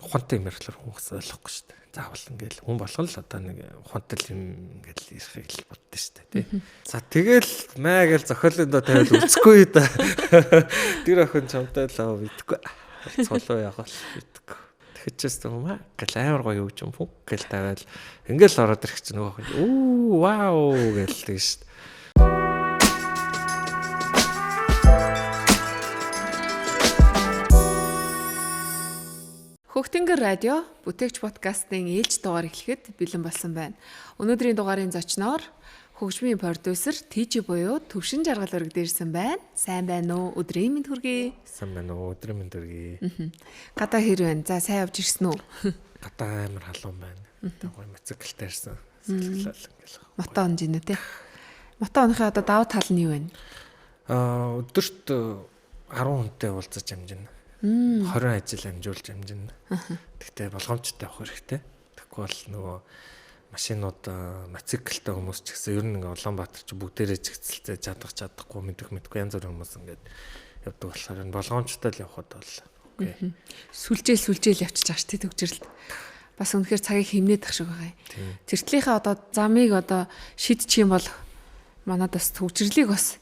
Ухаантай юм ярихлаар хүн бас ойлгохгүй шүү дээ. Заавал ингээл хүн болгон л одоо нэг ухаантай юм ингээл ярихыг л боддоо шүү дээ, тий. За тэгэл маа гэл зохиолын доо тавиал үзэхгүй да. Тэр охин чамтай л аа мэдгүй. Цолоо ягаал мэдгүй. Тэгэхчээс маа гэл амар гоё юу юм фүг гэл тавиал ингээл ороод ирэх чинь нөгөө охин үү вау гэл тэгэн шүү дээ. Хөхтөнгөр радио бүтээгч подкастын ээлж дугаар эхлэхэд бэлэн болсон байна. Өнөөдрийн дугаарын зочноор хөгжмийн продюсер ТЖ буюу Төвшин Жаргал өргөд ирсэн байна. Сайн байна уу? Өдрийн мэнд хүргэе. Сайн байна уу? Өдрийн мэнд хүргэе. Гадаа хэр байна? За сайн явж ирсэн үү? Гадаа амар халуун байна. Тэг гоё мотоциклтэй ирсэн. Салхилал ингээл. Мото онж ийнэ те. Мото онохын одоо давуу тал нь юу вэ? Өдөрт 10 хүнтэй уулзаж амжина. 20 ажил амжуулж амжина. Тэгтээ болгоомжтой явах хэрэгтэй. Тэгэхгүй бол нөгөө машинууд мотоциклтэй хүмүүс ч гэсэн ер нь ингээ Улаанбаатар ч бүгдээрээ чигцэлцээ чадах чадахгүй мэдэх мэдгүй янз бүрийн хүмүүс ингээд явдаг болохоор энэ болгоомжтой л явхад бол окей. Сүлжээл явчихж байгаа шүү дээ төгжрэлт. Бас үнэхээр цагийг хэмнээд тах шиг байгаа юм. Тэртлийнхээ одоо замыг одоо шидчих юм бол манад бас төгжрлийг бас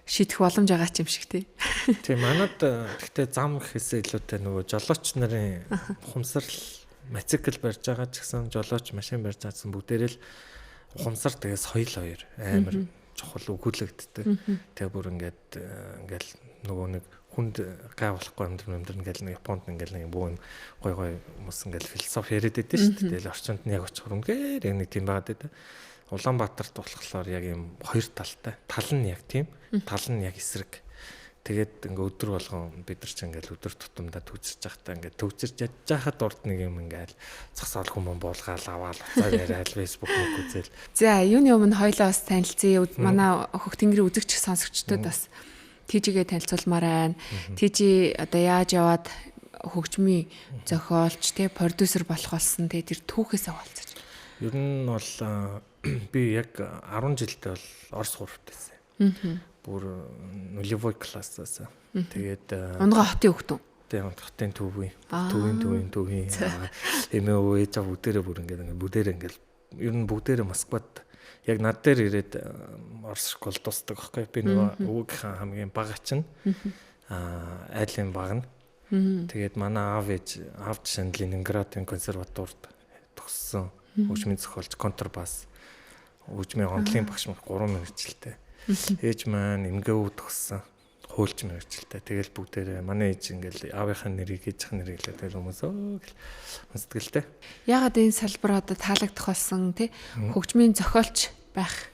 шийдэх боломж байгаа ч юм шиг тий. Тийм манад гэхдээ зам гэхээсээ илүүтэй нөгөө жолооч нарын ухамсарл мотоцикл барьж байгаа ч гэсэн жолооч машин барьж байгаа гэсэн бүгдээрээ л ухамсар тэгээ соёл хоёр амар чухал өгүүлэгддэг. Тэгээ бүр ингээд ингээл нөгөө нэг хүнд гай болохгүй амьдрын ингээл нэг Японд ингээл нэг бүү юм гой гой хүмүүс ингээл философи яриад байдсан шүү дээ. Тэгэл орчинд нь яг очихор үнээр яг нэг тийм байгаад байдаг. Улаанбаатарт болохоор яг юм хоёр талтай. Тал нь яг тийм, тал нь яг эсрэг. Тэгээд ингээ өдөр болгон бид нар ч ингээл өдөр тутамдаа төгсөж байхдаа ингээ төгсөж ядж байхад урд нэг юм ингээл засаал хүмүүн буулгаал аваал уцаар яриад Facebook мөх үзэл. За юуны өмнө хоёлоо бас танилцъя. Манай хөх тэнгэрийн үзэгч сонсогчдод бас ТЖ-гээ танилцуулмаар байна. ТЖ одоо яаж яваад хөгжмийн зохиолч те продюсер болох болсон те тэр түүхээсээ хуваалцаж. Ер нь бол би яг 10 жилдээ бол Орос гуравт байсан. Бүр нулевой классаас. Тэгээд Унган хотын хүүхэд үү? Тийм хотын төвийн. Төвийн. Эмээ өвөө ээж аав бүгдээрээ бүр ингээд бүгдээрээ ингээд ер нь бүгдээрээ Москвад яг над дээр ирээд Орос школ дуустдаг байхгүй. Би нөгөө өвөөгийнхаа хамгийн бага чинь айлын баг нь. Тэгээд манай аав ээж аав жишээ нь Ленинградын консерваторид төгссөн. Хөгжмийн зохиолч, контрбас, хөгжмийн онлын багш мөр 3 мэргэжилтэй. Ээж маань МГУ төгссөн. Хуульч мэргэжилтэй. Тэгэл бүгдээрээ манай ээж ингээл аавынхаа нэрийг ээжийнхээ нэрийг л тэгэл хүмүүс өө гэл сонсдог л дээ. Яагаад энэ салбар одоо таалагдах болсон тий хөгжмийн зохиолч байх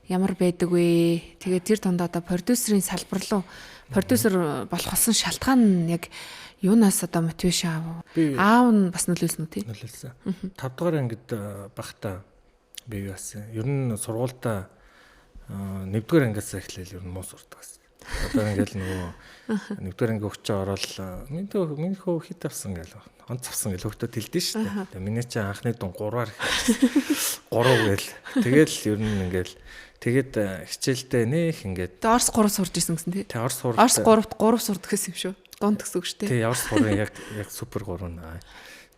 ямар байдаг вэ? Тэгээд тэр дунд одоо продюсерийн салбар руу продюсер болох болсон шалтгаан нь яг юунаас одоо мотивашн аав? Аав нь бас нөлөөлсөн үү тий? Нөлөөлсөн. 5 дугаар ангид байхдаа би юу яасан? Ер нь сургуультай 1-р ангиас эхлээл ер нь муу сурдаг гэсэн. Одоо ингээл нөгөө 1-р анги өгчөө ороод миний хөө хит авсан гээл онц авсан гэл хөөхтөд хэлдэж шүү дээ. Тэгээ миний чи анхны дун 3-аар 3 гээл. Тэгэл ер нь ингээл тэгээд хичээлдээ нэх ингээд Орос 3 сурж исэн гэсэн тий. Тэ Орос 3. Орос 3-т 3 сурдаг гэсэн юм шүү. Дунд гэсэн үг шүү дээ. Тий Орос 3-ын яг супер 3 наа.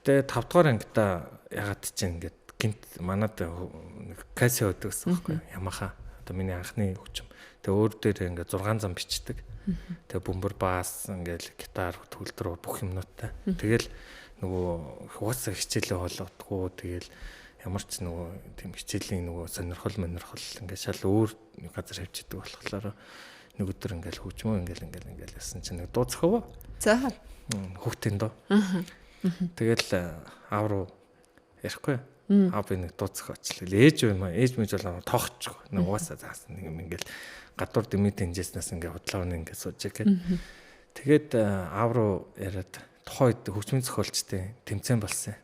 Тэгээ 5 дугаар ангида ягаад чи ингээд гинт манад нэг Casio өгдөг гэсэн байхгүй Yamaha. Одоо миний анхны хөгжим. Тэгээ өөр дээр ингээд 6 зам бичдэг. Тэгээ бөмбөр бас ингээд гитар төгөлдөр бүх юмнуудтай. Тэгэл нөгөө угаасаа хичээлээ хоолоодгүй тэгэл ямар ч нөгөө тийм хичээлийн нөгөө сонирхол ингээд шал өөр газар хавчдаг болохоор нэг өдөр ингээд хөгжмөө ингээд ясан чинь нэг дуу зохиов. За. Хүүхдийн дуу. Тэгэл аав руу ярихгүй. Аав би нэг дуу зохиочлаа. Ээж юм аа ээж мэж бол тоохчих. Нэг угаасаа заасан нэг юм ингээд гадуур дэмий тэнжээснээс ингээд худлаа ингээд сууж гээд. Тэгээд аав руу яриад тухайн үед хөгжмийн зохиолчтой тэмцээн болсон.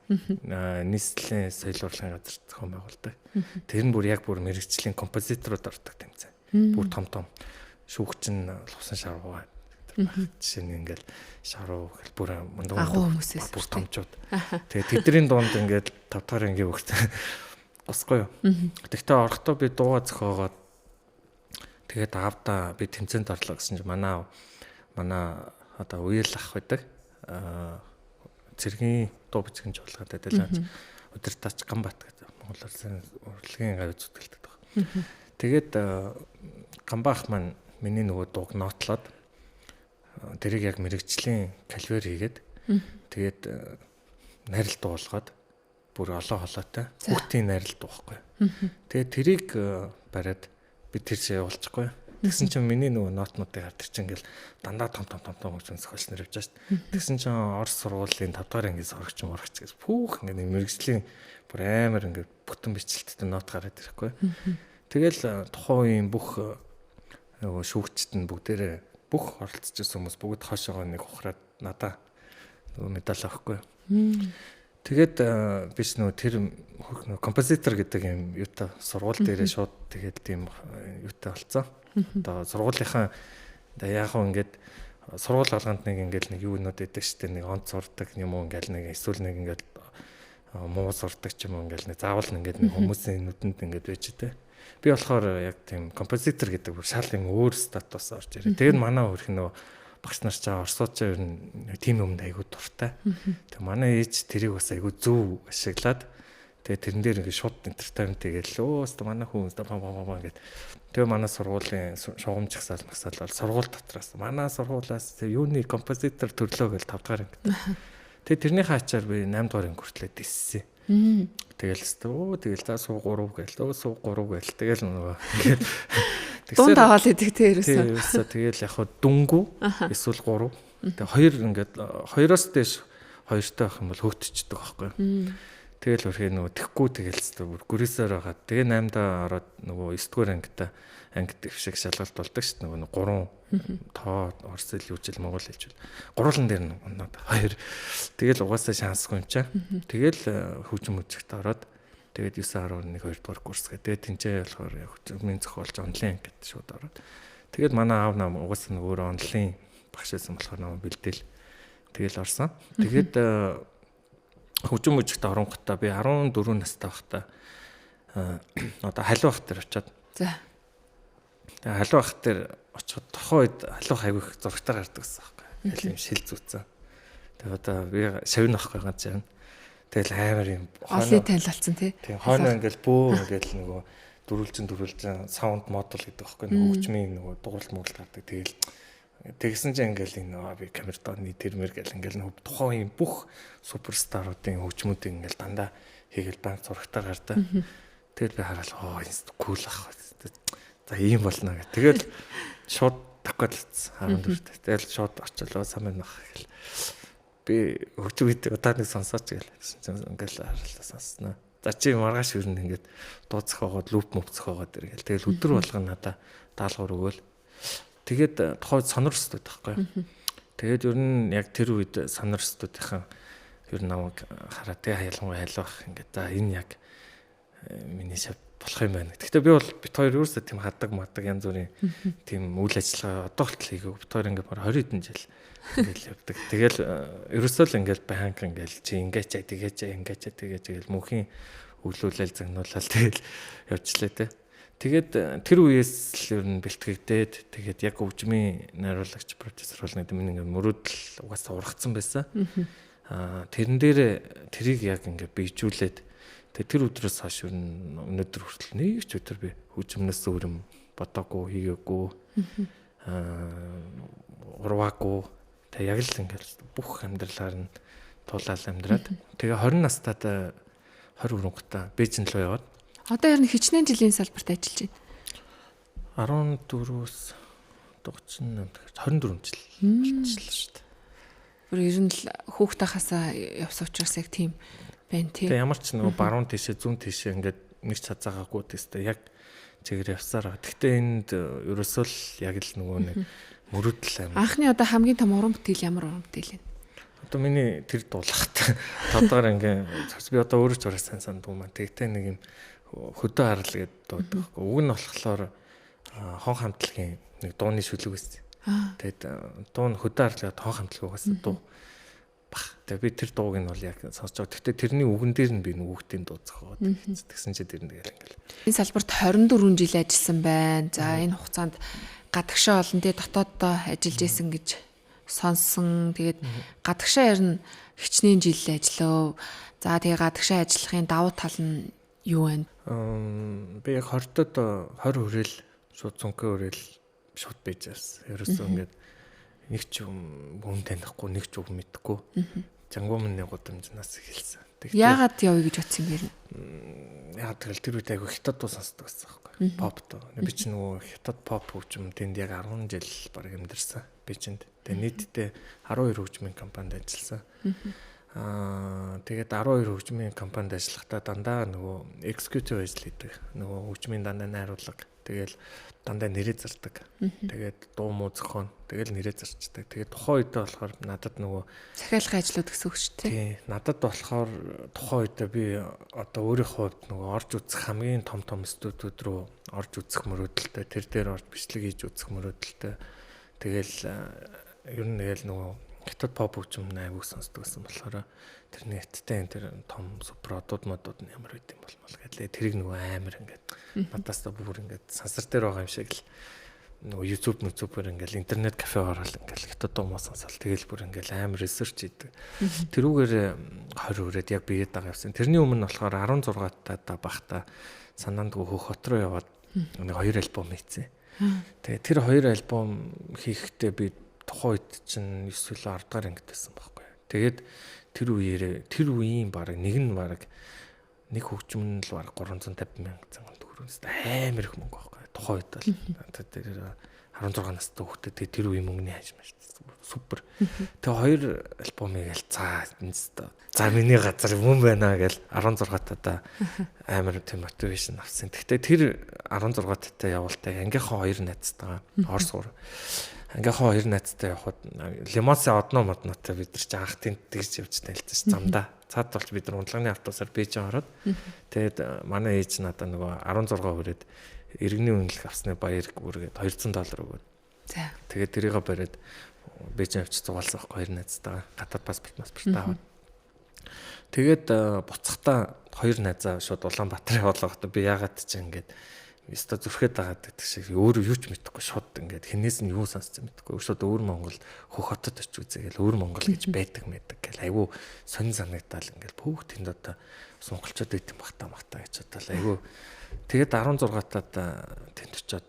Нийслэлийн соёл урлагийн газар зохион байгуулдаг. Тэр нь бүр яг бүр мэрэгжлийн композиторууд ордог тэмцээн. Бүр том том шүүгч нь Лувсан шарваа жишээ нь ингээл шаруу гэл бүр мундаг хүмүүсээс бүр томчууд. Тэгээд тэдний дунд ингээд 5 дахь ангийн хөгжсөн госгүй юу. Тэгтээ орохдоо би дууга зохиогоод тэгээд аавда би тэмцээнд орлоо гэсэн чинь манай одоо үеэл ах байдаг. цэргийн дуу бичгэн чуулган Далигач удирдаач Ганбат гэдэг Монгол Улсын урлагийн гавь зүтгэлдэг байгаа. Тэгээд Ганбаах маань миний нөгөө дууг нотлоод тэрийг яг мэрэгжлийн калвер хийгээд тэгээд найрал дуу болгоод бүр олон холоотой хүүхдийн найрал дуу байхгүй. Тэгээд тэрийг бариад би тэр чинь явуулчихгүй. Тэгсэн чинь миний нөгөө нотнуудыг хар тэр чинь ингээл дандаа том том том том хөгжим зохиолч нар явж байгаа шүү дээ. Тэгсэн чинь Орос сургуулийн 5 дугаар ангийн сурагч мурагч гэж пүүх ингээд мэрэгжлийн бүр амар ингээд бүтэн бичлэлттэй нот гараад ирэхгүй. Тэгэл тухайн үеийн бүх нөгөө шүүгчт нь бүгдээрээ бүх оролцож байсан хүмүүс бүгд хойшоогоо нэг ухраад надаа нөгөө медаль авахгүй. Тэгээд биш нөгөө тэр композитор гэдэг юм юутай сургууль дээрээ шууд тэгээд тийм юутай болцсон. Одоо сургуулийнхаа яг хөө ингээд сургууль болгонд нэг ингээд нэг юунууд байдаг штэ, нэг онц сурдаг юм уу ингээд нэг эсвэл нэг ингээд муу сурдаг ч юм уу ингээд нэг заавал ингээд нэг хүмүүсийн нүдэнд ингээд байж тээ. Би болохоор яг тийм композитор гэдэг бүр шал юм өөр статус орж ирээ. Тэгээд манай хөрх нөгөө багш нар чаа Оросууд ч ер нь тийм юмд айгүй дуртай. Тэг манай ээж тэрийг бас айгүй зөв ашиглаад тэгээ тэрэн дээр ингээд шууд entertainment тэгэл өөстө манай хүн ба ба ба ба гэд. Тэгээ манай сургуулийн шугам жагсаал масаал бол сургууль дотроос манай сургуулиас юуны композитор төрлөө гэл 5 дахь ангид. Тэгээ тэрнийхээ ачаар би 8 дугаар анги хүртлээ диссэн. Тэгэл өстө тэгэл за суу 3 гээл өө суу 3 гээл тэгэл нөгөө ингээд дунд аваал идэг те ерөөсөө. Ерөөсөө тэгэл яг хөө дүнгүү эсвэл 3. Тэгээ хоёр ингээд хоёроос дээш хоёртой байх юм бол хөөгдчихдөг байхгүй. Тэгэл өрхөө нөгөө тэхгүй тэгэл өстө бүр гүрээсээр байгаа. Тэгээ 8-даа ороод нөгөө 9 дугаар ангита анги дэвшиг шалгалт болдог шүү дээ. Нөгөө 3 тоо орос хэл юужил монгол хэлжүүл. Гурван дээр нь унаад хоёр. Тэгэл угаасаа шансгүй юм чаа. Тэгэл хөгжим мөжигт ороод тэгээд 9.1 2 дугаар курс гэ. Тэгээд тэнцээ болохоор хөгжмийн зохиолч онлайн ангид шууд ороод. Тэгээд манай аав нам угаасаа нөгөө өөрөө онлайн багш байсан болохоор намайг бэлдээл тэгэл орсон. Тэгээд хөгжим мөжигт оронготой би 14 настай байхдаа одоо халиу ах дээр очиод. За. Тэгээ халиу ах дээр очиход тухайн үед халиу ах айгүй их зурагтаар гардаг гэсэн байхгүй. Тэгэл юм шил зүтсэн. Тэгээ одоо би шавна ахгүй ганц юм. Тэгэл амар юм олон танил болсон тий. Тийм хойноо ингээл бөө ингээл нөгөө дөрвөлжин саунд модул гэдэг байхгүй нөгөө хөгжмийн нөгөө дууралт муралт гардаг. Тэгэл тэгсэн чинь ингээл энэ би камертоны тэрмэр гэл ингээл нөгөө тухайн үеийн бүх суперстаруудын хөгжмүүдийг ингээл дандаа хийгээл банк зурагтаар гардаг. Тэгэл би хараад оо энэ кул ах. За ийм болно гэх. Тэгэл шууд давхад л 14-т. Тэгэл шууд очилоо сайн байна ах гэл. Би хөгжим гэдэг удаа нэг сонсооч гэл. Ингээл харалаа сонссноо. За чи маргааш ер нь ингээд дуу зохиогоод луп мөп зохиогоод ир гэл. Тэгэл өдөр болгон надаа даалгавар өгөөл. Тэгээд тухайд сонор студ байхгүй. Тэгээд ер нь яг тэр үед сонор студийнхан ер нь намайг хараа тэг ялангуяа халиу ах ингээд за энэ яг миний шав болох юм байна. Гэхдээ би бол бит хоёр өөрсдөө тийм хадаг мадаг янз бүрийн тийм үйл ажиллагаа одоо хүртэл хийгээгүй. Бит хоёр ингээд баг 20 хэдэн жил ингээл явдаг. Тэгэл ерөөсөө л ингээл байнга ингээл чи ингээч тэгээч ингээч тэгээч гэл мөнхийн өглөөлэл загнуулаад тэгэл явчлаа те. Тэгээд тэр үеэс л ер нь бэлтгэгдээд тэгээд яг өвжмийн найруулагч продюсер болно гэдэг миний ингээд мөрөөдөл угаасаа ургацсан байсан. Аа тэрэн дээр тэрийг яг ингээд биежүүлээд тэгээд тэр өдрөөс хойш ер нь өнөөдөр хүртэл нэг ч өдөр би хөгжмнөөс өөр юм бодоогүй, хийгээгүй. Урваагүй. Тэгээд яг л ингээд бүх амьдралаар нь тулаал амьдраад тэгээ 20 настайд 20 өрөнгөтэй Бээжин рүү яваад. Одоо ер нь хичнээн жилийн салбарт ажиллаж байна? 14-өөс 38 тэгэхээр 24 жил болчихлоо шүү дээ. Бүр ер нь л хүүхд тахаасаа явсан учраас яг тийм байна тий. Тэгээ ямар ч нөгөө баруун тийшээ зүүн тийшээ ингээд нэг ч хазаагаагүй тест яг чигээр явсаар байгаа. Гэхдээ энд ерөөсөө л яг л нөгөө нэг мөрөөдөл амь. Анхны одоо хамгийн том уран бүтээл ямар уран бүтээл вэ? Одоо миний тэр дуулахт 5 дахь ангийн би одоо өөрөө ч ураа сайн сандгүй маа. Тэгтээ нэг юм хөдөө харал гэдэг дуудаг байхгүй. Уг нь болохоор хон хамтлагийн нэг дууны шүлэг байсан. Тэгээд дуу нь хөдөө харал гэдэг хон хамтлаг угаасаа дуу бах. Тэгээ би тэр дууг нь бол яг сонсож байгаа. Гэхдээ тэрний үгэн дээр нь би хүүхдийн дуу зохиогоод тэгсэн чи тэр нь тэгэл ингээл. Энэ салбарт 24 жил ажилласан байна. За энэ хугацаанд гадагшаа олон тий дотооддоо ажиллаж исэн гэж Сонссон. Тэгээд гадагшаа ярина хичнээн жил ажиллав. За тэгээ гадагшаа ажиллахын давуу тал нь юу вэ? Би яг 20-тод 20 хүрээл шууд цүнхээ хүрээл шууд бийж явсан. Ерөөсөө ингээд нэг ч юм танихгүй, нэг ч үг мэдэхгүй. Жангуумны гудамжнаас эхэлсэн. Яагаад явъя гэж бодсон юм бэ? Яагаад тэгэл тэр үед айгүй хятад дуу сонсдог гэсэн байхгүй. Pop дуу. Би ч нөгөө хятад pop хөгжим тэнд яг 10 жил бараг амьдарсан. Бээжинд. Тэгээ нийтдээ 12 хөгжмийн компанид ажилласан. Тэгээд 12 хөгжмийн компанид ажиллахдаа дандаа нөгөө executive ажил хийдэг. Нөгөө хөгжмийн дандаа найруулга. Тэгэл дандаа нэрээ зардаг. Тэгээд дуу муу зохион. Тэгэл нэрээ зарчдаг. Тэгээд тухайн үедээ болохоор надад нөгөө захиалгын ажлууд гэсэн үг шүү дээ. Тийм. Надад болохоор тухайн үедээ би одоо өөрийнхөө хувьд нөгөө орж үзэх хамгийн том том студиуд руу орж үзэх мөрөөдөлтэй. Тэр дээр орж бичлэг хийж үзэх мөрөөдөлтэй. Тэгэл ер нь тэгэл нөгөө хятад pop хөгжим айгүйх сонсдог гэсэн болохоор тэрний хятадтай энэ тэр том супер одууд модууд нь ямар байд юм бол мал гэлээ. Тэрийг нөгөө амар ингээд надаас та бүр ингээд сансар дээр байгаа юм шиг л нөгөө YouTube нүцүүбэр ингээд интернет кафе орол ингээд хятад дуу муу сонсол тэгэл бүр ингээд амар research хийдэг. Тэрүүгээр 20 хүрээд яг биед байгаа явсан. Тэрний өмнө болохоор 16 таа бахта санаандгүй хөх хот руу яваад нэг 2 альбом хийсэн. Тэгээ тэр 2 альбом хийхдээ би тухайн үед чинь 9 илүү 10 дугаар ангид байсан байхгүй. Тэгээд тэр үеэрээ тэр үеийн бараг нэг нь бараг нэг хөгжим нь л бараг 350 мянга занган төгрөг амар их мөнгө байхгүй. Тухайн үед бол тэр 16 настай хүүхдээ тэгээ тэр үеийн мөнгөний хаж маш супер. Тэгээ хоёр альбомыг л за за миний газар мөн байна гэл 16 тадаа амар тийм мотивашн авсан. Гэхдээ тэр 16 татаа явуултаа ангийнхаа хоёр найзтайгаа Орос гур. Ангийнхаа хоёр найзтай явхад лимонсын одноо моднотой бид нар чи анх тэнд тэгж явж танилцсан ш замдаа. Цаад болж бид нар унтлагын автобусаар Бээжин ороод тэгээд манай ээж надаа нөгөө 16 хүрээд иргэний үнэлэх авсны баяр бүргээд $200 өгөөд. За. Тэгээд тэрийгэ бариад Бээжин авчиж зугаалсан байхгүй хоёр найзтайгаа гадаад паспорт аваад. Тэгээд буцахтаа хоёр найзаа шууд Улаанбаатар явуулгаа. Би яагаад ч ингээд өстой зүрхэд байгаа гэдэг шиг өөр юу ч мэдэхгүй шууд ингээд хинээс нь юу сонссон мэдэхгүй шууд өвөр Монгол хөх хотод очиж үзээ гэл өвөр Монгол гэж байдаг мэдэг гэл айгүй сонин санагдаал ингээд бүх тэнд одоо бас монголчууд байт юм бах та махта гэж бодлоо айгүй. Тэгээд 16 таад тэнд очиод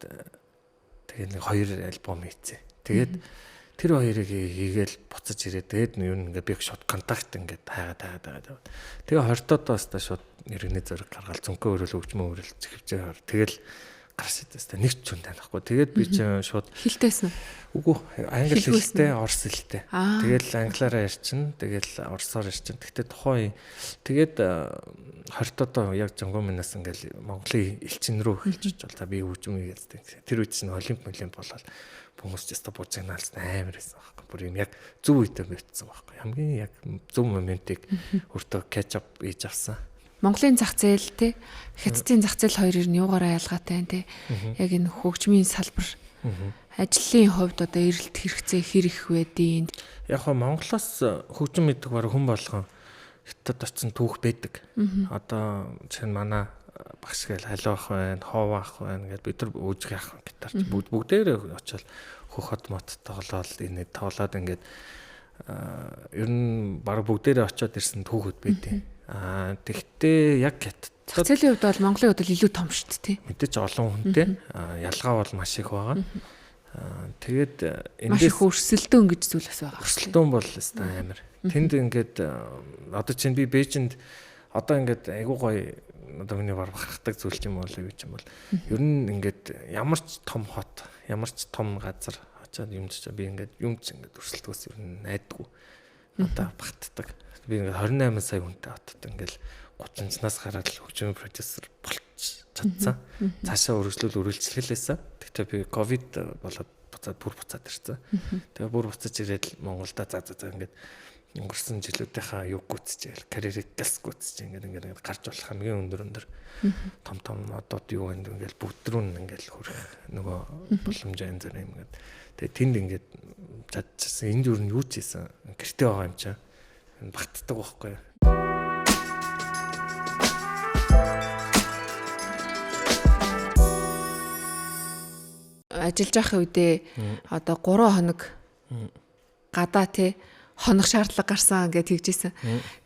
тэгээд нэг хоёр альбом хийцээ. Тэгээд тэр хоёрыг хийгээл буцаж ирээд тэгээд юу ингээд би шууд контакт ингээд хайгаад хайгаад. Тэгээ 20 тод бас та шууд иргэний зориг гаргаал зүнхээ өрөөл хөгжмөө өрөөл зэхвчээ. Тэгэл гарч ирсэн. Нэг ч хүн танихгүй. Тэгээд би чинь шууд хэлтэйсэн үү? Үгүй, англи хэлтэй, орос хэлтэй. Тэгэл англиараа ярьчин, тэгэл оросоор ярьчин. Тэгтээ тухайн тэгээд 20 тод яг Жангууминаас ингээл Монголын элчин рүү эхэлж очвол та би хөгжим хийгээл. Тэр үед чинь олимп болоод хүмүүс ч өстө бужигнаалсан амар байсан байхгүй. Бүр юм яг зөв үедээ мөрдсөн байхгүй. Хамгийн яг зөв моментыг өөртөө catch up хийж авсан. Монголын зах зээл те Хятадын зах зээл хоёр нь юугаараа ялгаатай те яг энэ хөгжмийн салбар ажлын хувьд одоо эрэлт хэрэгцээ хэр их байдیں۔ Яг хоо Монголоос хөгжим мэддэг баг хүн болгон Хятад очсон түүх байдаг. Одоо чинь манай багш гээл халиу ах байна, хов ах байна гэдээ бид нар өөжиг ах гитарч бүгдээрээ очил хөх хот мот тоглоол энэ тоглоод ингээд ер нь баг бүгдээрээ очиод ирсэн түүхүүд байдیں. Тэгтээ яг Хятад зах зээлийн хувьд бол Монголын хувьд бол илүү том шүү дээ, тий. Мэдээж олон хүнтэй ялгаа бол маш их байгаа. Тэгээд эндээс маш их өрсөлдөөн гэж зүйл бас байгаа. Өрсөлдөөн бол өстой амар. Тэнд ингээд одоо чинь би Бээжинд одоо ингээд айгуу гоё одоо миний бар бахархдаг зүйл ч юм уу юу ч юм бол ер нь ингээд ямар ч том хот, ямар ч том газар очиад юм ч би ингээд юм ч ингээд өрсөлдөхөөс ер нь найдаггүй. Одоо багтдаг. Би ингээд 28 сая хүнтэй хотод ингээд 30-наас гараад л хөгжмийн продюсер болч чадсан. Цаашаа өргөжлөл үргэлжлэлээсэн. Тэгтээ би ковид болоод буцаад бүр буцаад ирсэн. Тэгээ бүр буцаж ирээд Монголда за ингээд өнгөрсөн жилүүдийнхаа юг гүцэж, карьерийг галс гүцэж ингээд ингээд гарч болох хамгийн өндөр том том одод юу энэ ингээд бүгд рүү ингээд хүрэх нөгөө боломж янз бүр юм ингээд. Тэгээ тэнд ингээд чадчихсан. Энд юу нь юу ч хийсэн гэрте байгаа юм чинь багтдаг байхгүй. Ажиллаж байх үедээ одоо 3 хоног Гадаа те хонох шаардлага гарсан гэж тэгжсэн.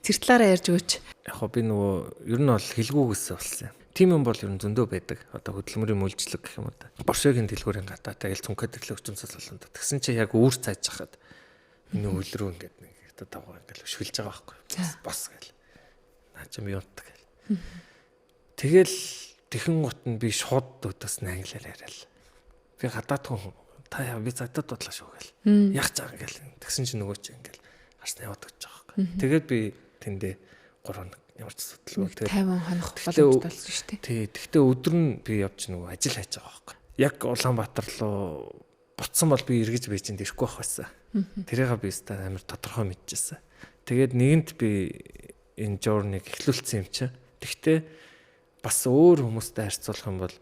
Тэр талаараа ярьж өгөөч. Яг хоо би нөгөө ер нь бол хэлгүүгээс болсон юм. Тим юм бол ер нь зөндөө байдаг. Одоо хөдөлмөрийн мүлжлэг гэх юм уу та. Боршогийн дэлгүүрийн гадаа тэгэл цүнхээ тэрлээ хүчин цас болон та. Тэгсэн чи яг үүр цааж хахад миний үл рүү ингээд нэг хятад давгаа ингээд өшгөлж байгаа байхгүй. Бос гэл. Наа чи мьют гэл. Тэгэл тэхэн гут нь би шууд өдөөс нь англиар яриад. Би гадаад хүн та яа би задад бодлоо шүү гэл. Яг ч байгаа гэл. Тэгсэн чи нөгөө чи ингээл гарсна яваад өгч байгаа байхгүй. Тэгээд би тэндээ 3 хоног ямар ч асуудалгүй. Тэгээд 50 хоног боломжтой болсон шүү дээ. Тий. Тэгтээ өдөр нь би явж нөгөө ажил хайж байгаа байхгүй. Яг Улаанбаатар руу буцсан бол би эргэж Бээжинд ирэхгүй байх байсан. Тэрийг би өстой амар тодорхой мэдчихсэн. Тэгээд нэгэнт би энэ journey-г эхлүүлсэн юм чинь. Тэгтээ бас өөр хүмүүстэй харьцуулах юм бол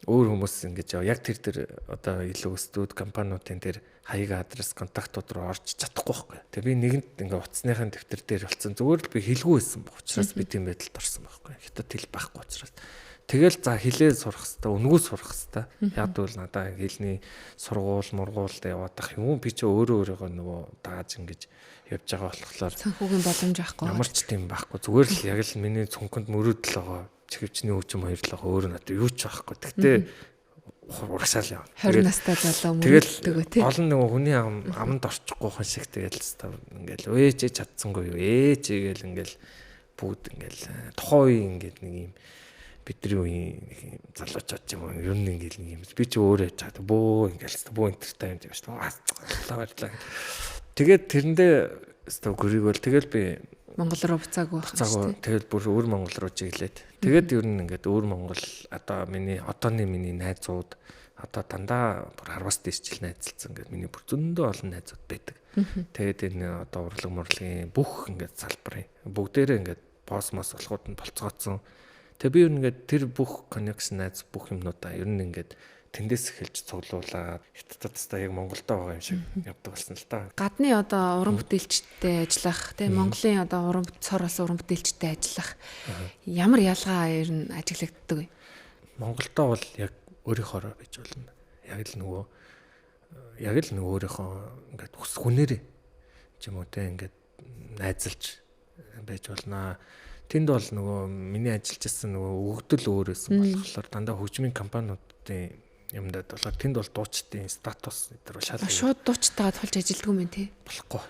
өөр хүмүүс ингэж яг тэр тэр одоо илүү студ компаниудын тэр хаяг адрес контактууд руу орж чадахгүй байхгүй. Тэгээ би нэгэнт ингээ утасныхаа дэвтэр дээр болсон. Зүгээр л би хэлгүй байсан баг. Учраас би тийм байдалд орсон байхгүй. Хятад хэл байхгүй учраас. Тэгэл за хэлээ сурах хэвээр, үнгүү сурах хэвээр. Яг тэгвэл надаа хэлний сургуул, мургуулд яваад ах юм би чи өөрөө өөрийгөө нөгөө дааж ингэж явж байгаа болохоор санхүүгийн боломж байхгүй. Ямар ч тийм байхгүй. Зүгээр л яг л миний цүнхэнд мөрөөдөл байгаа. Чихвчний хөгжим хоёр л байгаа. Өөр надад юу ч байхгүй. Тэгтээ урагшаал явна. 20 настай залуу мөрөөддөг тий. Гол нь нөгөө хүний аманд орчихгүй хүн шиг тэгэл ингээл өөч чадсангүй юу ээч гээл ингээл бүгд ингээл тухайн үеийн ингээд нэг юм бидний үеийн нэг юм залуучууд ч юм уу ер нь ингээл нэг юм би чи өөрөө яж чад бөө ингээл бөө entertainment юм шүү дээ. Баярлалаа. Тэгээд тэрэндээ өстө гөрийг бол тэгэл би Монгол руу буцаагүй байх шүү дээ. Тэгэл бүр өвөр Монгол руу чиглээд. Тэгээд ер нь ингээд өвөр Монгол одоо миний одооны миний найзууд одоо дандаа бүр 10-аас дээш жил найзалцсан ингээд миний бүр зөндөө олон найзууд байдаг. Тэгээд энэ одоо урлаг мурлагын бүх ингээд салбарын бүгдээрээ ингээд босс мос болоход нь болцгооцсон. Тэгээ би ер нь ингээд тэр бүх connection найз бүх юмнуудаа ер нь ингээд тэндээс эхэлж цуглуулад хятадд та яг Монголдо байгаа юм шиг явдаг болсон л та. Гадны одоо уран бүтээлчтэй ажиллах, тэгээ Монголын одоо уран цор болсон уран бүтээлчтэй ажиллах ямар ялгаа ер нь ажиглагддаг вэ? Монголдо бол яг өөрийнхоороо байж болно. Яг л нөгөө өөрийнхөө ингээд хүс хүнээрээ ч юм уу те ингээд найзалж байж болно. Тэнд бол нөгөө миний ажиллаж байсан нөгөө өгөгдөл өөр байсан болохоор дандаа хөгжмийн компаниудын юмдад болохоор тэнд бол дуучдын статус энэ төр шал шууд дуучтайгаа тулж ажилдгүй юм тий. Болохгүй.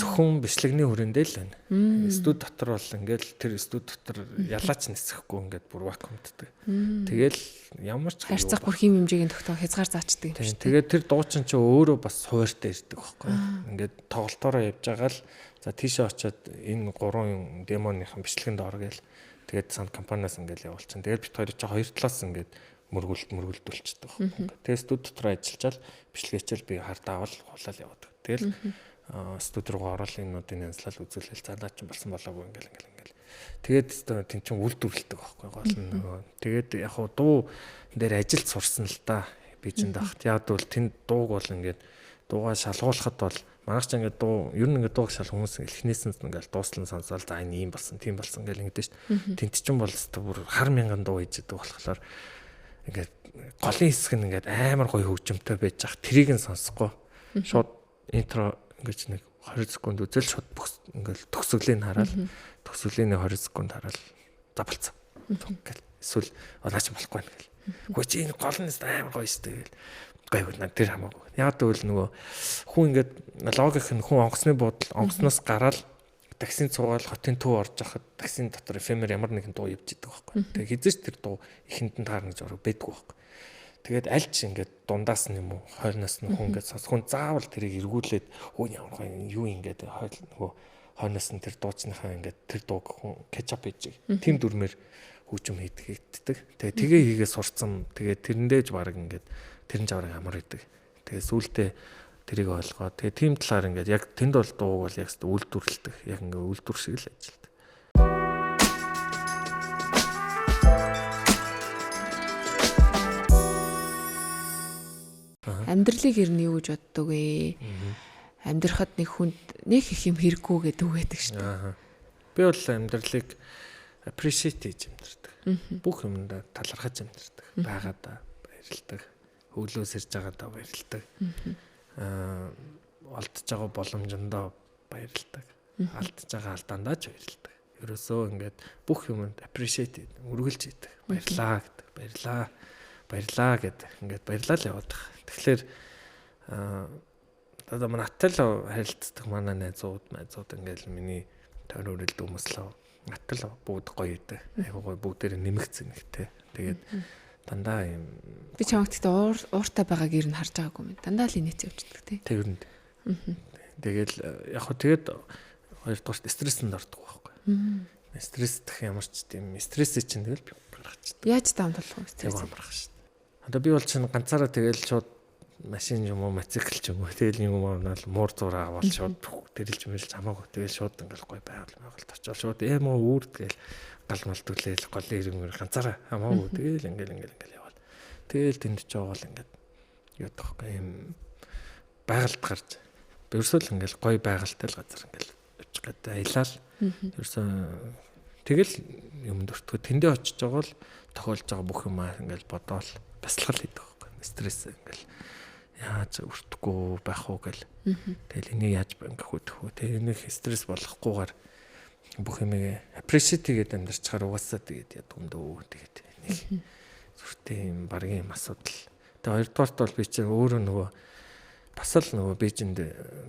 Зөвхөн бичлэгний хүрээндээ л байна. Студ дотор бол ингээл тэр студ дотор ялаач нисэхгүй ингээд бүр вакуумддаг. Тэгэл ямар ч харьцах бүр хим хэмжээгийн тогтоох хязгаар заачдаг юм шүү. Тэгээд тэр дуучин чи өөрөө бас хуваартай ирдэг байхгүй. Ингээд тоглолтоороо явж байгаа л за тийшээ очиод энэ гурван демоныхан бичлэгэнд ор гээл тэгээд сан компаниас ингээл явуулчихсан. Тэгээд бит хоёр чи хоёр талаас ингээд мөргөлдүүлчихдэг байхгүй. Тэгээд студ дотор ажиллажаал бичлэгээчэл би хардаавал хулаал яваадаг. Тэгэл студ руу орол энүүдийн янзлал үзүүлэл за наа чи болсон болоогүй ингээл ингээл ингээл. Тэгээд тэн чин үйлдвэрлэдэг байхгүй гол нь нөгөө. Тэгээд яг хуу дуу дээр ажилд сурсан л та Бээжинд байхад. Яг бол тэнд дууг бол ингээд дуугаа шалгуулахад бол манайх ч ингээд дуу ер нь ингээд дууг шал хүмүүс эхнээс нь ингээд дууслан сонсоол за энэ ийм болсон тийм болсон гэл ингэдэж шүү дээ. Тэнд чинь бол бүр хар мянган дуу хийж идэг болохоор ингээд голын хэсэг нь ингээд амар гоё хөгжимтэй байж ах тэрийг нь сонсохгүй шууд интро ингээд нэг 20 секунд үзэл шууд бүх ингээд төгсгөлийн хараад төгсгөлийн 20 секунд хараад за болцсон гэл эсвэл наа чи болохгүй гэл. Үгүй чи энэ гол нь амар гоё шүү дээ гэл. Гайгүй наа тэр хамаагүй. Яг тэгвэл нөгөө хүн ингээд логик нь хүн онгоцны буудал онгоцноос гараал таксинд суугаад хотын төв орж байхад таксин дотор FM-ээр ямар нэгэн дуу явж идэг байхгүй. Тэгээ хизээч тэр дуу эхэнд нь таарна гэж орог байдгүй байхгүй. Тэгээд аль ч ингээд дундаас нь юм уу хойноос нь хүн ингээд сонсох хүн заавал тэрийг эргүүлээд өө ямар гоё юу ингээд хойл нөгөө хойноос нь тэр дуучныхаа ингээд тэр дууг хүн catch up хийж тийм дүрмээр хөгжим хийдэгддэг. Тэгээ тэгээ хийгээ сурцсан. Тэгээ тэрэндээ ч баг ингээд тэр нь жавраг амар идэг. Тэгээ сүултээ тэрийг ойлгоо. Тэгээ тийм талаар ингээд яг тэнд бол дууг бол яг үйлдвэрлэдэг. Яг ингээд үйлдвэр шиг л ажилладаг. Амьдралыг ер нь юу гэж боддог вэ? Амьдрахад нэг хүнд нэг их юм хэрэггүй гэдэг үг байдаг шүү дээ. Би бол амьдралыг appreciate хийж амьдардаг. Бүх юмдаа талархаж амьдардаг. Байгаадаа баярлдаг. Өглөө сэрж байгаадаа баярлдаг. олдож байгаа боломжондоо баярлдаг. Алдж байгаа алдаандаа ч баярлдаг. Ерөөсөө ингээд бүх юмд appreciate үргэлж хийдэг. Баярлаа гэдэг. Баярлаа. Баярлаа гэдэг. Ингээд баярлаа л яваад байгаа. Тэгэхээр одоо манай атал харилцдаг манай найзууд, ингээл миний тойрон үрэлдэг хүмүүс л атал бүгд гоё идэг. Айгуу гоё бүгдээрээ нэмэгцэн нэгтэй. Тэгээд дандаа юм би чамайг гэхдээ ууртай байгааг ер нь харж байгаагүй юм. Дандаа л инээц явчихдаг тий. Тэр нь. Тэгэл яг хөө тэгээд хоёрдугаарт стрессэнд ордог байхгүй. Стресс дэх ямар ч тийм стрессээ чинь тэгэл би гаргачихдаг. Яаж даам тулах вэ стресс? Амарх шүү дээ. Одоо би бол чинь ганцаараа тэгэл шууд машин юм уу, мотоцикл ч юм уу тэгэл юм унаал муур зураа аваад шууд тэрэлж мэрэлж хамаагүй тэгэл шууд ингээл гой байгаль байгаль очоод шууд эм үү үүрдгээл гал мал түлээл голын иргэнгээр ганцаараа хамаагүй тэгэл ингээл ингээл ингээл яваал. Тэгэл тэнд ч яваал ингээд юу таахгүй юм байгальд гарч ерөөсөө л ингээл гой байгальтай л газар ингээл очих гэдэг аялал ерөөсөө тэгэл юм дөртгөө тэндээ очиж байгаа л тохиолж байгаа бүх юм аа ингээл бодоол бясалгал хийдэг байхгүй стресс ингээл яаж өртөхгүй байх уу гэл. Тэгэл энийг яаж ингэх үү тэх үү. Тэг энийг стресс болохгүйгээр бүх юмыг appreciate хийгээд амьдарчаар угаасаа тэгээд яд юм дөө. Тэгээд нэг зүрхтэй юм баргийн юм асуудал. Тэг хоёрдугаарт бол би чинь өөрөө нөгөө бас л нөгөө Бээжинд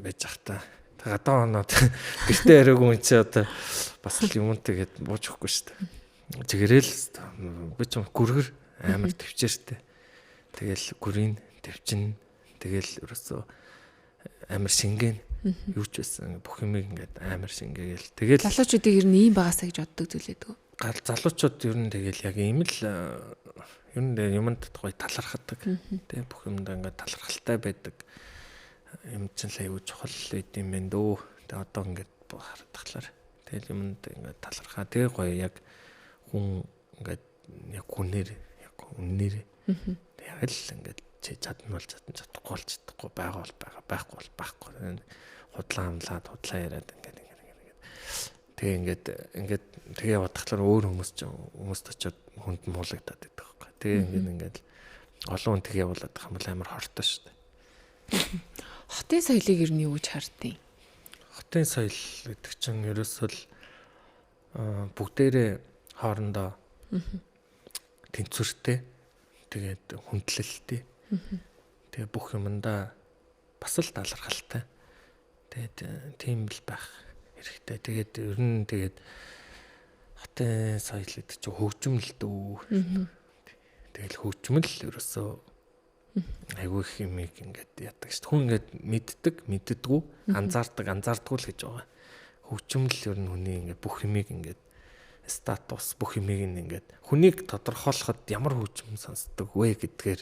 байж захта гадаа оноод гэртээ яриаггүй юм чи одоо бас л юм тэгээд бууж өгөхгүй шүү дээ. Чигээрэл би ч гүргэр амар төвчээртэй. Тэгэл гүрийн төвчин тэгэл ерөөсөө амар шингэн юу ч байсан бүх юмыг ингээд амар шингээгээл тэгэл залуучуудыг ер нь ийм байгаасаа гэж боддог зүйл байдаг. Гал залуучууд ер нь тэгэл яг ийм л ер нь юмд гоё талархдаг. Тэ бүх юмд ингээд талархалтай байдаг. Юм чинь л аюу чухал байд юм байна дөө. Тэ одоо ингээд харагдахлаар тэгэл юмд ингээд талархаа. Тэгээ гоё яг хүн ингээд яг хүнээр яг үннээр яг л ингээд чи чадна бол чадна, чадахгүй бол чадахгүй, байгаа бол байгаа, байхгүй бол байхгүй. Худлаа амлаад, худлаа яриад ингээд ингээд ингээд. Тэгээ ингээд ингээд тэгээ явахлаар өөр хүмүүс ч хүмүүст очиод хүнд муулагдаад байдаг байхгүй. Тэгээ ингээд ингээд олон хүн тэгээ явуулаад байгаа юм бол амар хортой шүү дээ. Хотын соёлыг ер нь юу гэж хардیں۔ Хотын соёл гэдэг чинь ерөөсөө л бүгдээрээ хоорондоо тэнцвэртэй, тэгээд хүндлэлтэй. Тэгээ бүх юмдаа бас л талархалтай. Тэгээд тийм л байх хэрэгтэй. Тэгээд ер нь тэгээд хотын соёл гэдэг чинь хөгжим л дүү. Тэгэл хөгжим л ерөөсөө айгүй их юмыг ингээд яадаг шүү дээ. Хүн ингээд мэддэг, мэддэггүй, анзаардаг, анзаардаггүй л гэж байгаа. Хөгжим л ер нь хүний ингээд бүх юмыг ингээд статус бүх юмыг ингээд хүнийг тодорхойлоход ямар хөгжим сонсдог вэ гэдгээр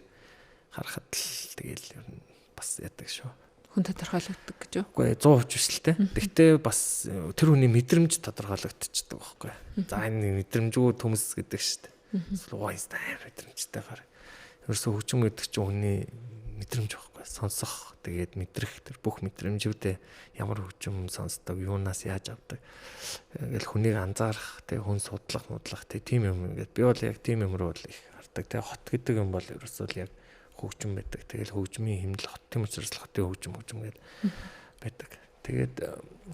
харахад л тэгэл ер нь бас яадаг шүү. Хүн тодорхойлогддог гэж үү? Үгүй 100% биш л те. Тэгтээ бас тэр хүний мэдрэмж тодорхойлогдчихдаг байхгүй. За энэ мэдрэмжгүй төмс гэдэг шүү дээ. Эсвэл амар мэдрэмжтэй гар. Ерөөсөө хөгжим гэдэг чинь хүний мэдрэмж байхгүй. Сонсох, тэгээд мэдрэх тэр бүх мэдрэмжүүдээ ямар хөгжим сонсдог, юунаас яаж авдаг. Ингээл хүнийг анзаарах, тэг хүн судлах, мудлах тэг тийм юм ингээд би бол яг тийм юм руу л их хардаг. Тэг хот гэдэг юм бол ерөөсөө л яг хөгжим байдаг. Тэгэл хөгжмийн хэмнэл хот тийм учраас л хотын хөгжим хөгжим гээд байдаг. Тэгээд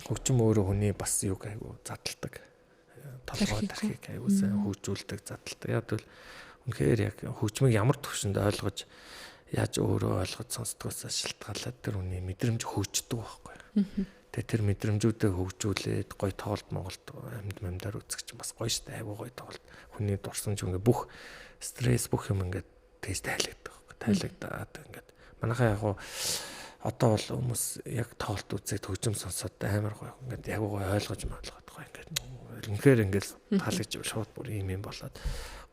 хөгжим өөрөө хүний бас юг айгу задалдаг. Толгой тархийг айгу сайн хөгжүүлдэг, задалдаг. Яг бол үнэхээр яг хөгжмийг ямар төвшөнд ойлгож яаж өөрөө ойлгож сонсдгоос шалтгаалаад тэр хүний мэдрэмж хөгждөг байхгүй. Тэгээ тэр мэдрэмжүүдээ хөгжүүлээд гой тоглолт Монголд амьд мамдаар үзэх чинь бас гоё штэ, айгу гоё тоглолт. Хүний дурсамж ингээ бүх стресс бүх юм ингээд тэгж тайлагддаг. Тайлагдаад ингээд манайхаа яг одоо бол хүмүүс яг тоглолт үзээд хөгжим сонсоод амар гоё ингээд яг гоё ойлгож ойлгоод гоё ингээд үнэхээр ингээд таалагдж шууд бүр ийм юм болоод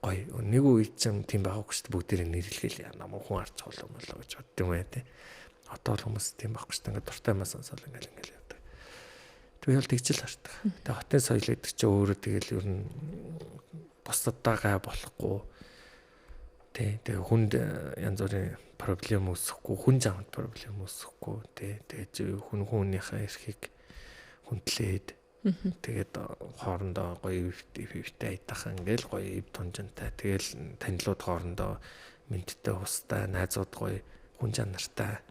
гоё. Нэг үед ч тийм байгаагүй шүү дээ. Бүгдээрээ нэрлэгээл яа намуу хүн харж байгаа юм болоо гэж бодд юм аа тий. Одоо бол хүмүүс тийм байхгүй шүү дээ. Ингээд дуртай юмаа сонсоод ингээд ингээд явдаг. Тэг бол тэгж л хардаг. Тэг хотын соёл гэдэг чинь өөрөө тэгэл ер нь бусдад гай болохгүй. Тэ тэгээ хүнд янз бүрийн проблем үүсэхгүй, хүн замд проблем үүсэхгүй, тэ тэгээ хүн хүнийхээ эрхийг хүндлээд тэгээд хоорондоо гоё ивтэй аятайхан ингээл гоё ив тунжантай, тэгэл танилуд хоорондоо мэндтэй, хустай, найзууд гоё хүн чанартай.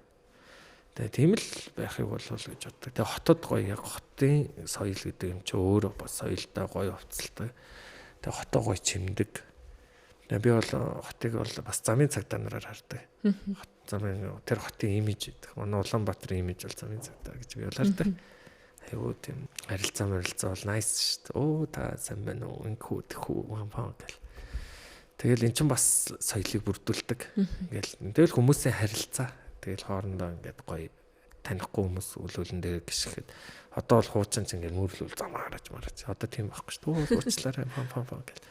Тэгээ тийм л байхыг болов гэж боддог. Тэгээ хотод гоё яг хотын соёл гэдэг юм чи өөрөө бас соёлтой гоё хувцалтай. Тэгээ хотоо гоё чимдэг. Тэгээ би бол хотыг бол бас замын цагдаа нараар хардаг. Хот замын тэр хотын имиж гэдэг. Манай Улаанбаатарын имиж бол замын цагдаа гэж би бол хардаг. Айгуу тийм харилцаа морилцоо бол nice шүү дээ. Оо та сайн байна уу? Инхүү тэхүү ван гэл. Тэгэл эн чинь бас соёлыг бүрдүүлдэг. Ингээл тэгэл хүмүүсийн харилцаа. Тэгэл хоорондоо ингээд гоё танихгүй хүмүүс өлөөлөн дээр гიშгэхэд одоо бол хуучин ч ингээд мөрлөл зам хараж мараж. Одоо тийм байхгүй шүү дээ. Уучлаарай пам пам пам гэл.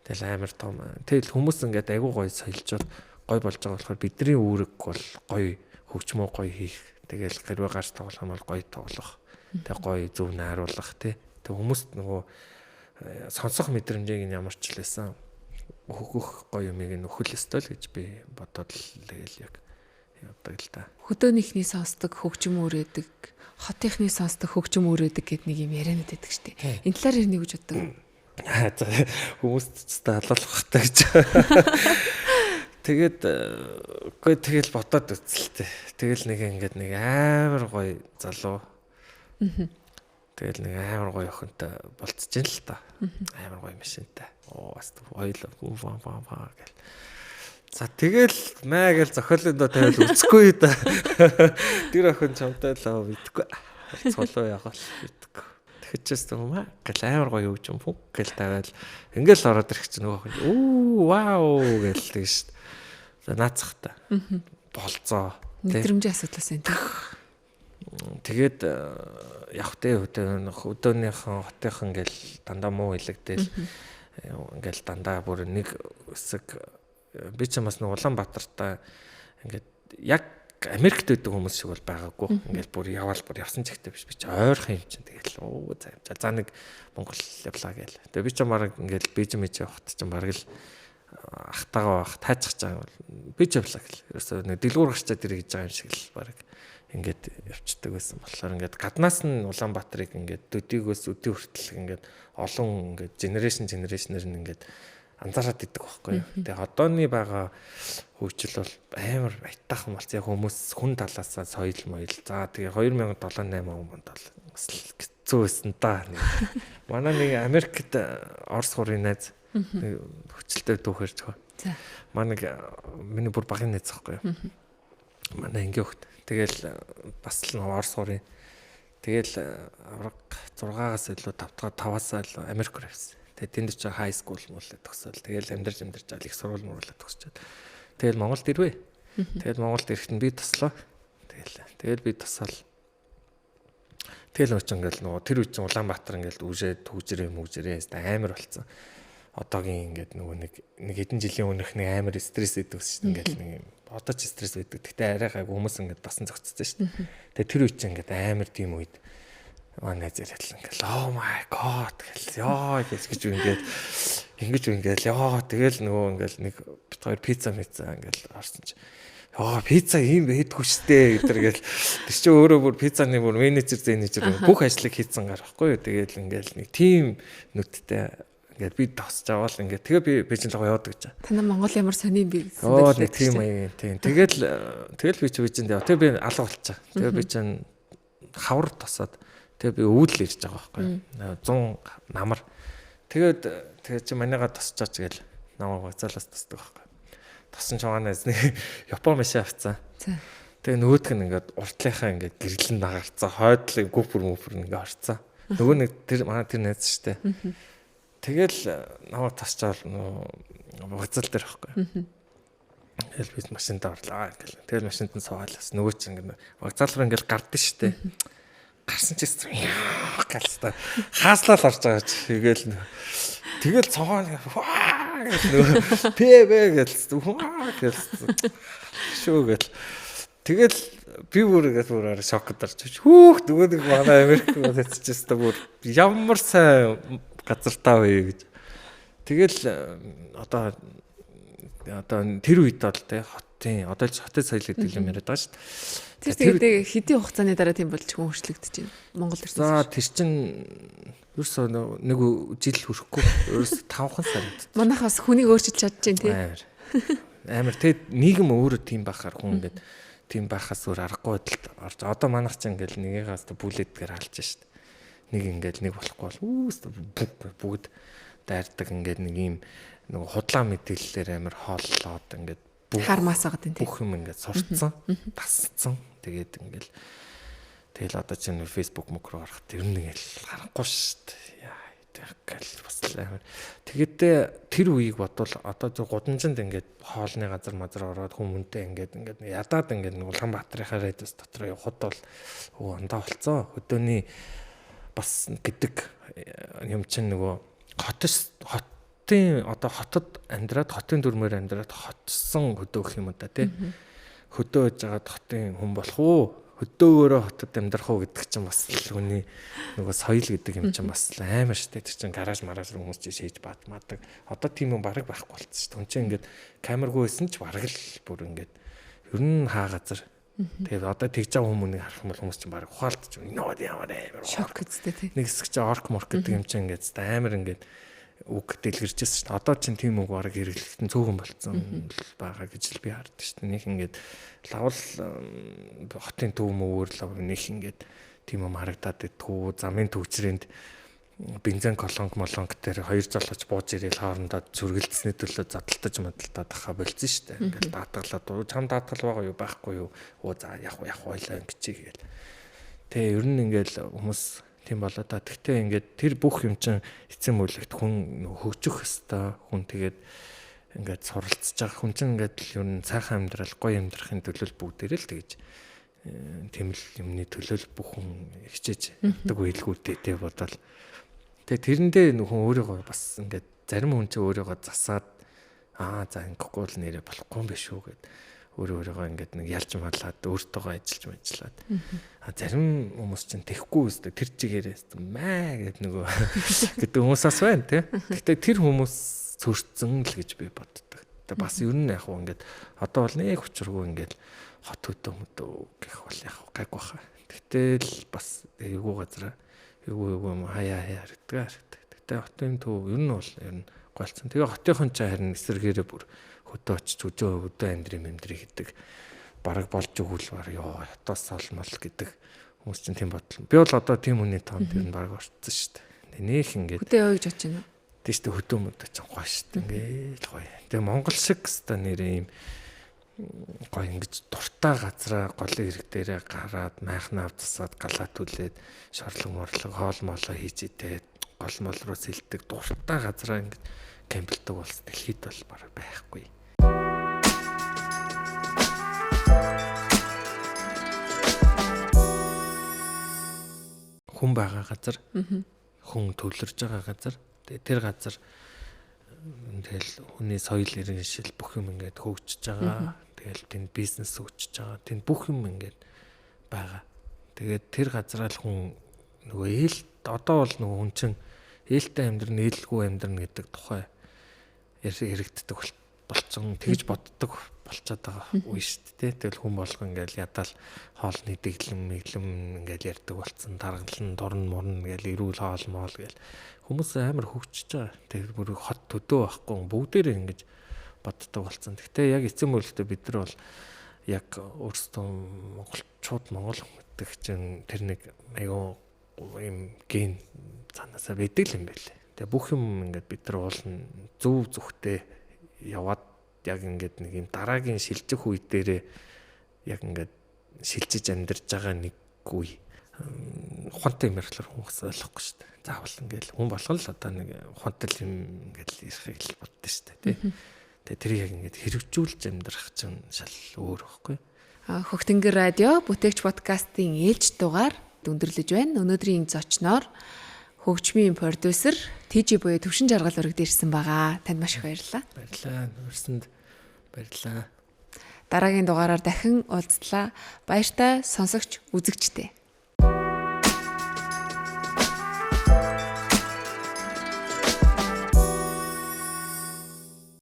Тэгэл амар том. Тэгэл хүмүүс ингээд айгуу гоё соёлжоод гоё болж байгаа болохоор бидний үүрэг бол гоё хөгжмөө гоё хийх. Тэгэл хэрвээ гарч тоглох юм бол гоё тоглох. Тэг гоё зөв найруулах тий. Тэг хүмүүст нөгөө сонсох мэдрэмжийг нь ямар ч л байсан өгөх гоё юмыг нь өгөх ёстой л гэж би бодоод л тэгэл яг явдаг л та. Хөдөөнийхний сонсдог хөгжим үрээдэг, хотынхны сонсдог хөгжим үрээдэг гэд нэг юм яриануд байдаг штэ. Энэ талаар нэг гэж боддог. За хүмүүст ч та алуулах хэрэгтэй гэж. Тэгээд үгүй тэгэл бодоод үзэлтэй. Тэгэл нэг ингээд нэг амар гоё залуу. Тэгэл нэг амар гоё охинтой болцож ин л та. Амар гоё машинтай. Оо бас хоёул фан фан фан гэл. За тэгэл маа гэл зохиолын доо тавиал үзэхгүй да. Тэр охин чамтай л мэдгүй. Цолоо ягаал мэдгүй. Тэгэхчээс маа гэл амар гоё юм фүг гэл тавиал ингээл ороод ирэх чинь нөгөө охин үү вау гэл тэг шít. За наацах та. Болцоо. Мэдрэмжийн асуудлаас энэ. Тэгээд яг тэ өдөөнийхэн хотынхан гэл дандаа муу хэлэгдээл ингээл дандаа бүр нэг хэсэг би ч бас нэг Улаанбаатартай ингээд яг Америкт байдаг хүмүүс шиг бол байгаагүй. Ингээл бүр яваал бүр явсан ч ихтэй биш. Би ч ойрхон юм чинь тэгэл оо за за нэг Монгол явлаа гээл. Тэгээ би ч бараг ингээл Бээжин мэж явахт чинь бараг л ахтайгаа байх тайцах чаа би ч явлаа гэл. Ерөөсөө нэг дэлгүүр гарчаа тэр гэж байгаа юм шиг л бараг ингээд явцдаг байсан болохоор ингээд гаднаас нь Улаанбаатарыг ингээд төдийгөөс өдий хүртэл ингээд олон ингээд генерашн генерашнэр нь ингээд анзаараад идэг байхгүй юу. Тэгээ одооны байгаа хөгжил бол амар аятайхан болсон. Яг хүмүүс хүн талаасаа соёл моёл. За тэгээ 2007 8 онд бол бас хэцүү байсан да. Манай нэг Америкт Орос хурын найз нэг хүчлээ түүхээр зөхөө. За. Манай нэг миний бүр багын найз байхгүй юу. Манай ангийн хөхт. Тэгэл бас л Орос хурын. Тэгэл авраг 6-аас илүү 5 5-аас илүү Америк руу явсан. Тэгээ тэнд ч high school муулаа төгсөөл. Тэгэл амьдарч амьдарч аал их сургууль муурлаа төгсчөөд. Тэгэл Монголд ирвэ. Тэгэл Монголд ирэхэд нь би туслаа. Тэгэл би тусаал. Тэгэл нөө ч ингээл нөгөө тэр үе чинь Улаанбаатар ингээл үжээ түгжрээ мүгжрээ амар болцсон. Одоогийн ингээд нөгөө нэг нэг хэдэн жилийн өмнөх нэг амар стресс өгдөг шүү дээ. Ингээл нэг одоо ч стресс өгдөг. Гэтэ арай гайгүй хүмүүс ингээд басан зөгцсөн шүү дээ. Тэгээ тэр үе чинь ингээд амар тийм үед манай найз яриад ингээл oh my god гэл ёо гэж гэж ингээд ингэж ингээл ёо тэгэл нөгөө ингээл нэг бит хоёр пицца мицца ингээл орсон чи ёо пицца ийм байдгүй штэ гэтэр гэл тэр чи өөрөө бүр пиццаны бүр менежер зэнежер бүх ажлыг хийцэн гар байхгүй юу тэгэл ингээл нэг тим нүдтэй ингээд би тосч аваал ингээд тэгээ би Бээжин лого яваад гэж. Танаа Монгол ямар сони юм бэ гэсэн байлаа. Нэг тийм маяг тийм. Тэгэл тэгэл би чи Бээжинд яв. Тэгээ би алга болчихаа. Тэгээ би чинь хавар тосоод тэгээ би өвөл ирж байгаа байхгүй юу. 100 намар. Тэгээд тэгээ чи манайгаа тосчооч гээл намайг вокзалаас тосдог байхгүй. Тосон ч манайс нэг Япон машин авцсан. Тэгээ нөгөөх нь ингээд уртлынхаа ингээд гэрлэн дагарцсан. Хойдлын гүпүр мүпүр ингээд орцсон. Нөгөө нэг тэр манай тэр найз штэ. Тэгэл намайг тасчаал нөө вокзал дээр байхгүй. Тэгэл би машинд орлоо ингээл. Тэгэл машинд нь суугаад бас нөгөө чинь ингээд вокзал руу ингээл гардсан штэ. Гарсан чи галста хааслал орж байгаа чи тэгэл тэгэл цогоо гэл нөгөө пэ пэ гэл гэл шүү гэл тэгэл би бүр ингээд бүр арай шокд орж хүүх нөгөө нэг манай Америк хэцчихсэн бүр ямар сайн газар таа вэ гэж. Тэгэл одоо тэр үед бол те хотын одоо л хотын соёл гэдэг юм яриад байгаа шүү дээ. Тэр тэгээд хэдийн хугацааны дараа тийм болж хүн өөрчлөгдөж байна. Монгол ирсэн. За тэр чин ерөөсөө нэг жил хүрэхгүй ерөөсөө 5 сар. Манайх бас хүнийг өөрчилж чадчихээн тий. Амар. Амар тэгээд нийгэм өөрөө тийм байхаар хүн ингээд Тийм байхаас өөр аргагүй байдалд орж. Одоо манайх ч ингээл нэгээс бүлэдгээр алж шít. Нэг ингээл нэг болохгүй бол үүс бүгд дайрдаг ингээд нэг юм нөгөө худлаа мэдээллээр амар хооллоод ингээд бүх хармаас байгаа тийм бүх юм ингээд сурцсан, тасцсан. Тэгээд ингээл тэгэл одоо чинь Facebook мөк рүү ороход ер нь ингээл харахгүй шүү дээ. Яа тэгэл бас л амар. Тэгээд тэр үеийг бодвол одоо зөв гудамжинд ингээд хоолны газар мазар ороод хүмүүнтэй ингээд ингээд ядаад ингээд Улаанбаатарынхаа радиус дотор явхад бол өө андаа болцоо. Хөдөөний бас гэдэг юм чинь нөгөө хотын одоо хотод амьдраад хотын дүрмээр амьдраад хотсон хөдөө гэх юм уу да тий. Хөдөө байж байгаад хотын хүн болох уу? Хөдөөгөөрөө хотод амьдрах уу гэдэг чинь бас л хүний нөгөө соёл гэдэг юм чинь бас амар штэ. Тэр чинь гараж мараж хүмүүс чи шээж баадмаадаг. Одоо тийм юм бараг байхгүй болцсон штэ. Хүн чинь ингээд камергүй байсан ч бараг л бүр ингээд ер нь хаа газар. Тэгээд одоо тэгж байгаа хүмүүнийг харах юм бол хүмүүс чинь бараг ухаалтж нөө ямар амар шок гэжтэй тий. Нэг хэсэг чинь орк морк гэдэг юм чинь ингээд амар ингээд үг дэлгэрчээсэн шүү дээ. Одоо чинь тийм үг бараг хэрэглэгдэн цөөхөн болцсон байгаа гэж л би хардаг шүү дээ. Нэг ингээд лавл хотын төв мөвөр лав нэг ингээд тийм юм харагдаад идэггүй. Замын төвчрээнд бензин колонк молонк дээр хоёр золгоч бууж ирээл хоорондоо зүргэлдсэний төлөө задлтаж мадалтаад ахаа болцсон шүү дээ. Ингээл даатгалаад чам даатгал байгаа юу байхгүй юу? Оо за яг яг ойлаа ингэчий гээл. Тэгээ ер нь ингээл хүмүүс тийм болоо та. Тэгтээ ингээд тэр бүх юм чинь эцсийн мөрлөгт хүн хөгжих хэвээр хүн тэгээд ингээд суралцж байгаа хүн чинь ингээд л ер нь сайхан амьдрал гоё амьдрахын төлөө бүгдээрээ л тэгж тийм л юмны төлөө л бүх хүн хичээж явдаг байлгүй дээ бодоол. Тэгээ тэрэндээ нөхөн өөрийгөө бас ингээд зарим хүн чинь өөрийгөө засаад аа за ингэхгүй л нэрээ болохгүй юм биш үү гэд өөрөө өөрийгөө ингээд нэг ялж малаад өөртөөгөө ажиллаж ажиллаад. А зарим хүмүүс чинь тэхгүй өстэй тэр чигээрээ маа гэд нөгөө гэдэг хүмүүс бас байна тий. Гэхдээ тэр хүмүүс цөрцөн л гэж би боддог. Тэгээ бас ер нь яг хуу ингээд одоо бол нэг учиргүй ингээд хот хөдөө мөдөө гэх бол яг гайгүй баха. Тэгтэл бас эвгүй газар эвгүй эвгүй юм хаяа хаяа харагддаг харагддаг. Тэгтээ хотын төв ер нь бол ер нь голцсон. Тэгээ хотынхон ч харин эсэргээрээ бүр хөдөө очиж өжөө өдөө амьдрын амьдрий гэдэг бараг болж өгвөл бараг ёо хотоос солмол гэдэг хүмүүс чинь тийм бодлоо. Би бол одоо тийм хүний тоонд ер нь бараг орцсон шүү дээ. Нэх ингээд хөдөө яваа гэж бодож байна уу? Тийм шүү дээ хөдөө мөдөө чинь гоё шүү дээ. Ингээд л гоё. Тэгээ Монгол шиг өстой нэрээ юм гоё ингэж дуртай газраа голын хэрэг дээрээ гараад майхнаа авцсаад галаа түлээд шорлог морлог хоол молоо хийж идээд гол мол руу сэлдэг дуртай газраа ингэж кемпэлдэг улс дэлхийд бол бараг байхгүй. Хүн байгаа газар, хүн төвлөрж байгаа газар, тэгээ тэр газар тэгэл хүний соёл иргэншил бүх юм ингээд хөгжиж байгаа. Тэгэл тэнд бизнес хөгжиж байгаа. Тэнд бүх юм ингээд байгаа. Тэгээд тэр газараа л хүн нөгөө ээл одоо бол нөгөө хүн чинь ээлтэй амьдрна, ээлгүй амьдрна гэдэг тухай яригддаг болцсон, тэгж боддог болцоод байгаа үе шүү дээ. Тэгэл хүн болго ингээл ядаал хоолны дэглэм, мэглэм ингээл ярьдаг болцсон, даргалан, дурн, мурн ингээл эрүүл хоол моол гэл хүмүүс амар хөгжиж байгаа. Тэр бүр хот төдөө байхгүй бүгдээрээ ингэж боддог болцсон. Гэхдээ яг эцсийн мөрлөлтөд бид нар бол яг өөрсдөө монголчууд монгол гэдэг чинь тэр нэг айгүй юм ген цаанаасаа байдаг юм байлээ. Тэгээ бүх юм ингээд бид нар уулна зөв зүгтээ яваад яг ингээд нэг юм дараагийн шилжих үе дээрээ яг ингээд шилжиж амьдарч байгаа нэг үе. Ухаантай юм ярьхлаар хүн бас ойлгохгүй шүү дээ. Заавал ингээд хүн болгон л одоо нэг ухаантай юм ингээд ярихыг л боддоо шүү дээ, тий. Тэгээ тэрийг яг ингээд хэрэгжүүлж амьдрах чинь шал өөр байхгүй. Хөгтөнгөр радио бүтээгч подкастын ээлж дугаар өндөрлөж байна. Өнөөдрийн зочноор хөгжмийн продюсер ТЖ буюу Төвшин Жаргал өргөд ирсэн байгаа. Танд маш их баярлалаа. Баярлалаа. Урьсанд баярлалаа. Дараагийн дугаараар дахин уулзлаа. Баяртай сонсогч үзэгчдээ.